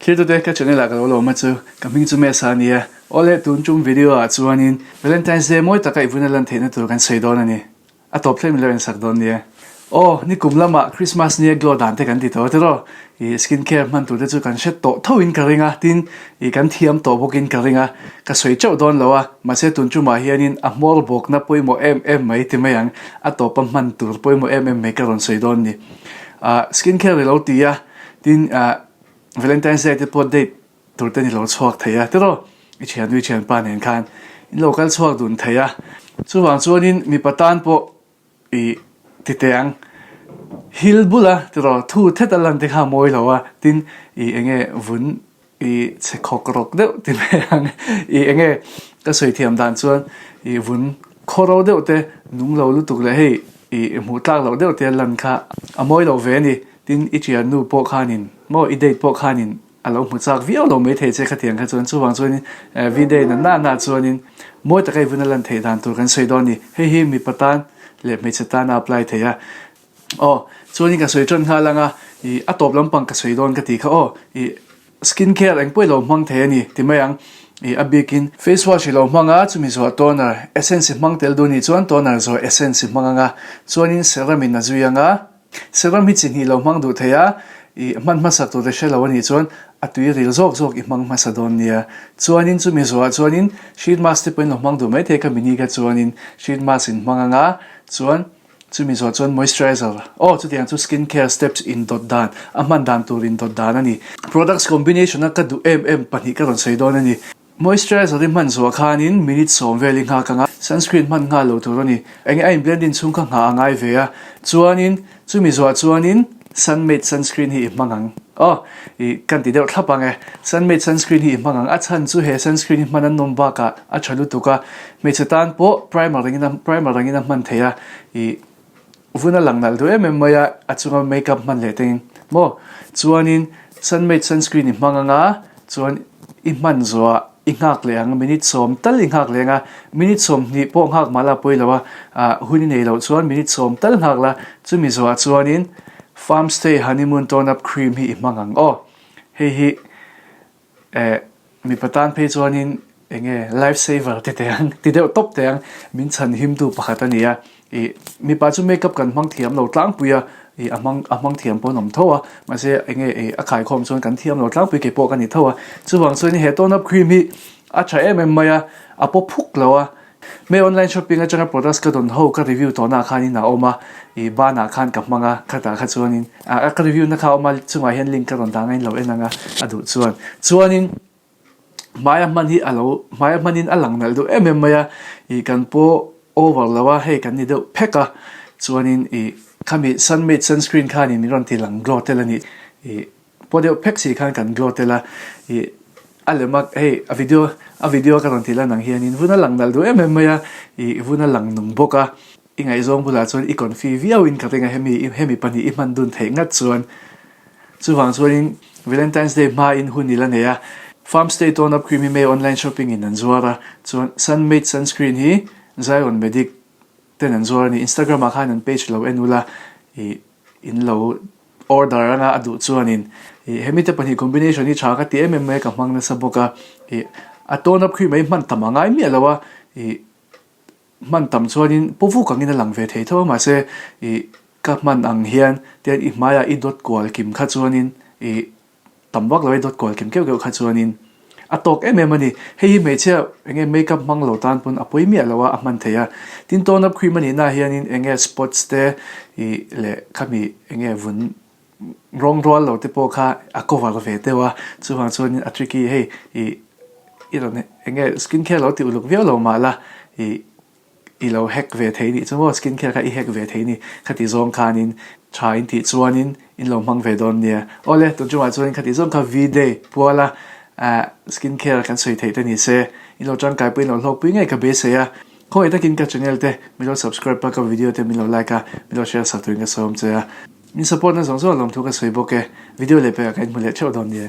Thiltute ka channel ah ka lo lawm a chu, ka hming chu Mesa a nia. Awle tun tum video ah chuanin Valentine's Day mawi taka i vun a lan theihna tur kan sawi dawn a ni. A tawp thleng min lo ensak dawn nia. Aw, nikum lamah Christmas nia glow dan te kan ti tawh tiraw? I skin care hman tur te chu kan hre tawh tho in ka ring a, tin i kan thiam tawh bawk in ka ring a, ka sawi teuh dawn lo a, mahse tun tumah hianin a hmawr bawkna pawimawh em em mai ti mai ang, a tawpa hman tur pawimawh em em mai ka rawn sawi dawn ni. Ah, skin care i lo ti a, tin ah Valentine's Day te pawh date tur te ni lo chhuak thei a tiraw? I thiannu i thianpa nen khan in lo kal chhuak dun thei a, chuvang chuanin mipa tan pawh i ti teh ang hil bula tiraw thu thet a lan te kha a mawi lo a, tin i enge vun i chhe khawk rawk deuh ti mai ang i enge ka sawi thiam dan chuan i vun khaw ro deuh te nung lo lutuk leh hei i hmuh tlak loh deuh te a lan kha a mawi lo ve a ni, tin i thiannu pawh khanin maw i date pawh khanin A lo hmu chak viau lo mai thei che khatiang kha chuan chuvang chuanin V-day na na na chuanin mawi taka i vun a lan theih dan tur kan sawi dawn a ni. Hei hi mipa tan leh hmeichhe tan a apply thei a. Aw, chuanin ka sawi tan nghal ang a, ih a tawp lampang ka sawi dawn ka tih kha aw, ih skin care eng pawh i lo hmang thei a ni ti mai ang. Ih a bikin face wash i lo hmang a, chumi zawh toner essence i hmang tel duh nih chuan toner zawh essence i hmang ang a, chuanin serum in a zui ang a, Serum hi chi hnih lo hmang duh thei a, i hman hmasa tur te hre lo a nih chuan a tui ril zawk zawk i hmang hmasa dawn nia. Chuanin chumi zuah chuanin sheet mask te pawhin lo hmang duh mai thei kha mini kha chuanin sheet mask in hmang anga chuan chumi zuah chuan moisturizer aw chutiang chu skin care steps indawt dan a hman dan tur indawt dan a ni. Products combination a ka duh em em pahnih ka rawn sawi dawn a ni. Moisturizer hi hman zuah khanin minute sawm vel i nghak ang a, sunscreen hman nghal lo tur a ni. Enge a in blend in chhung kha nghah a ngai ve a, chuanin chumi zuah chuanin Sunmade sunscreen hi i hmang ang. Aw, i kan ti deuh thlap ang e. Sunmade sunscreen hi i hmang ang. A chhan chu he sunscreen hi hman an nawm bakah a tha lutuk a, hmeichhe tan pawh primer angin a primer angin a hman thei a, i vun a lang nalh duh em em mai a, a chunga makeup hman leh tengin maw? Chuanin Sunmade sunscreen i hmang ang a, chuan i hman zuah i nghak leh ang, minute sawm tal i nghak leh ang a, minute 20 pawh nghak mah la pawi lo a, ah hun i nei loh chuan minute sawm tal nghak la, chumi zuah chuanin Farmstay Honeymoon Tone Up Cream hi i hmang ang aw, hei hi eh mipa tan phei chuanin eng nge life saver ti teh ang ti deuh tawp teh ang min chhan himtu pakhat a ni a ih mipa chu makeup kan hmang thiam lo tlangpui a ih a hmang a hmang thiam pawh an awm tho a mahse eng nge ih a khaikhawm chuan kan thiam lo tlangpui kei pawh ka ni tho a chuvang chuan he tone up cream hi a tha em em mai a a paw phuk lo a May online shopping atanga products ka dawn ho ka review tawhna ah khanin a awm a, ih banah khan ka hmang a, khatah kha chuanin ah ka review na kha a awm a chungah hian link ka rawn dah ang a in lo en ang a, a duh chuan. Chuanin hmaia hman hi a lo hmaia hmanin a lang nalh duh em em mai a, ih kan pawh over lo a hei kan ni deuh phek a, chuanin ih khami sunmade sunscreen khanin min rawn ti lang glow tel a nih ih Pawh deuh phek si khan kan glow tel a, ih a lem a hei a video a video ka rawn tih lan ang hianin vun a lang nalh duh em em mai a, ih vun a lang nung bawk a, i ngaihzawng bulah chuan i confi viau in ka ring a hemi hemi pahnih i hman dun theih ngat chuan chuvang chuanin Valentine's Day hma in hun i la nei a, Farm Stay Tone Up Cream hi May online shopping in an zuar a, chuan Sunmade sunscreen hi Zion Medic ten an zuar a ni, Instagram ah khan an page lo en ula ih in lo Order anga a duh chuanin ih hemi te pahnih combination hi tha ka ti em em mai a ka hmang nasa bawk a ih a tone up khi mai hman tam a ngai miah lo a ih hman tam chuanin paw vuk angin a lang ve thei tho a mahse ih ka hman ang hian tian i hmaiah i dawt kual kim kha chuanin ih Tam vak lo e dawt kual kim keuh keuh kha chuanin a tawk em em a ni. Hei hi hmeichhia eng nge makeup hmang lo tan pawn a pawi miah lo a, a hman thei a. Tin tone up cream a nih na hianin eng nge spots te ih leh khami eng nge vun rawng rual lo te pawh kha a cover ve deuh a. Chuvang chuanin a tricky hei ih i rawn eng nge skin care lo ti uluk viau lo mah la ih I lo hack ve thei nih chu maw, skin care kha i hack ve thei ni, khati zawng khanin tha in tih chuanin in lo hmang ve dawn nia. Awle, tun chungah chuanin khati zawng kha V-day puala skin care kan sawi theih te ni se, in lo tangkai pawhin lo hlawkpui ngei ka beisei a. Khawngaih takin ka channel te min lo subscribe a, ka video te min lo like a, min lo share sak turin ka sawm che a. Min support na zawng zawng lawmthu ka sawi bawk e. Video leh pekah ka inhmu leh theuh dawn nia.